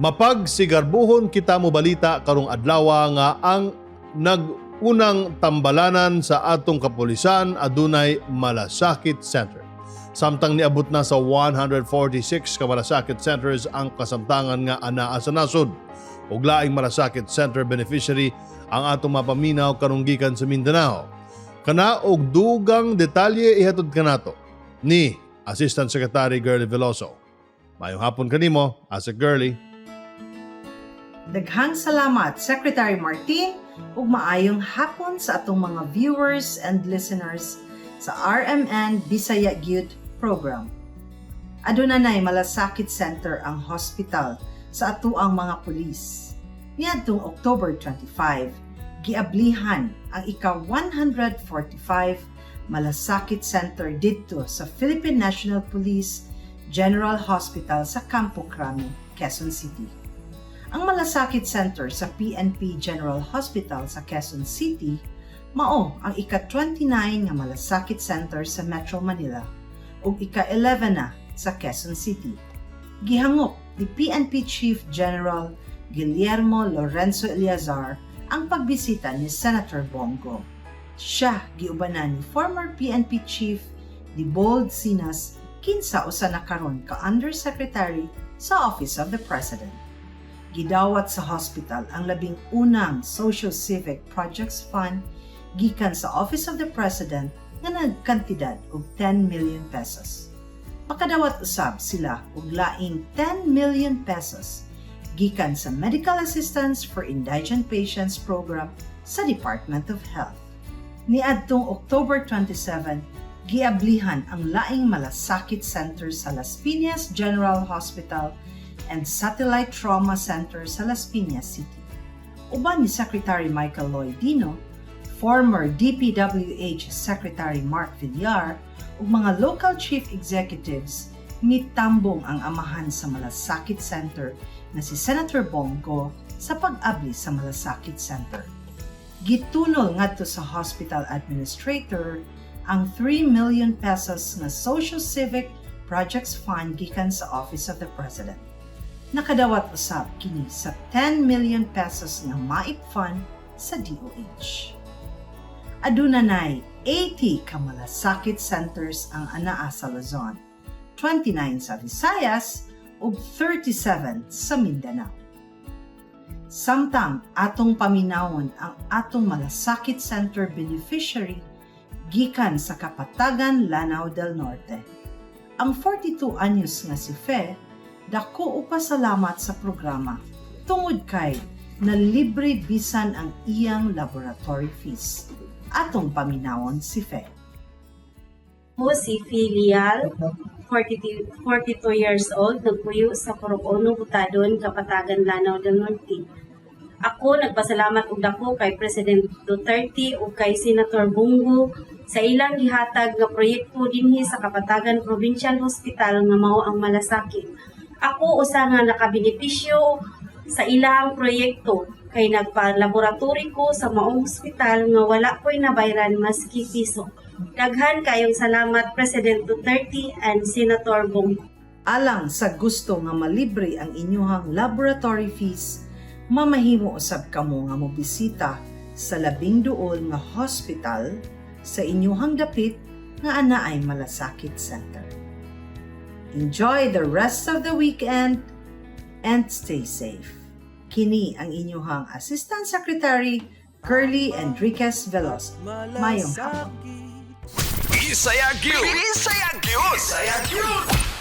Mapagsigarbuhon kita mobalita karong adlaw nga ang nag-unang tambalanan sa atong kapulisan adunay Malasakit Center. Samtang niabot na sa 146 ka Malasakit Centers ang kasamtangan nga anaa sa nasod. Ug laing Malasakit Center beneficiary ang atong mapaminaw karong gikan sa Mindanao. Kana og dugang detalye ihatod kanato ni Assistant Secretary Girlie Veloso. Maayong hapon kanimo, Asec Girlie. Daghang salamat, Secretary Martin, ug maayong hapon sa atong mga viewers and listeners sa RMN Bisaya Gyud program. Aduna nay Malasakit Center ang hospital sa atoang mga pulis. Niadtong October 25, giablihan ang ika-145 Malasakit Center didto sa Philippine National Police General Hospital sa Campo Crame, Quezon City. Ang Malasakit Center sa PNP General Hospital sa Quezon City mao ang ika-29 nga Malasakit Center sa Metro Manila ug ika-11 na sa Quezon City. Gihangop ni PNP Chief General Guillermo Lorenzo Eleazar ang pagbisita ni Senator Bong Go. Siya giubanan ni former PNP Chief Debold Sinas, kinsa usa na karon ka Undersecretary sa Office of the President. Gidawat sa hospital ang 11 na Social Civic Projects Fund gikan sa Office of the President nga nagkantidad og 10 million pesos. Makadawat usab sila og laing 10 million pesos gikan sa Medical Assistance for Indigent Patients Program sa Department of Health. Niadtong October 27, giablihan ang laing Malasakit Center sa Las Piñas General Hospital and Satellite Trauma Center sa Las Piñas City. Uban ni Secretary Michael Lloyd Dino, former DPWH Secretary Mark Villar ug mga local chief executives, mitambong ang amahan sa Malasakit Center na si Senator Bong Go sa pag-abli sa Malasakit Center. Gitunol ngadto sa hospital administrator ang 3 million pesos nga Social Civic Projects Fund gikan sa Office of the President. Nakadawat usab kini sa 10 million pesos nga MAIP Fund sa DOH. Aduna nay 80 ka Malasakit Centers ang anaa sa Luzon, 29 sa Visayas ug 37 sa Mindanao. Samtang atong paminawon ang atong Malasakit Center beneficiary gikan sa Kapatagan, Lanao del Norte. Ang 42 anyos nga si Fe, dako og pasalamat sa programa tungod kay nalibre bisan ang iyang laboratory fees. Atong paminawon si Fe. Ako si Filial, 42, 42 years old, nagpuyo sa Purok Uno, Butadon, Kapatagan, Lanao del Norte. Ako nagpasalamat og dako kay President Duterte ug kay Senator Bong Go sa ilang gihatag nga proyekto dinhi sa Kapatagan Provincial Hospital nga mao ang Malasakit. Ako usa nga nakabenepisyo sa ilang proyekto kay nagpa-laboratory ko sa maong hospital nga wala ko'y nabayran maski piso. Daghan kayong salamat, President Duterte and Senator Bong Go. Alang sa gusto nga malibre ang inyuhang laboratory fees, mamahimo usab kamo nga mobisita sa labing duol nga hospital sa inyuhang dapit nga anaay Malasakit Center. Enjoy the rest of the weekend and stay safe. Kini ang inyuhang Assistant Secretary Curly Enriquez Veloso. Maayong hapon. Bisaya gyud. Bisaya gyud. Bisaya gyud.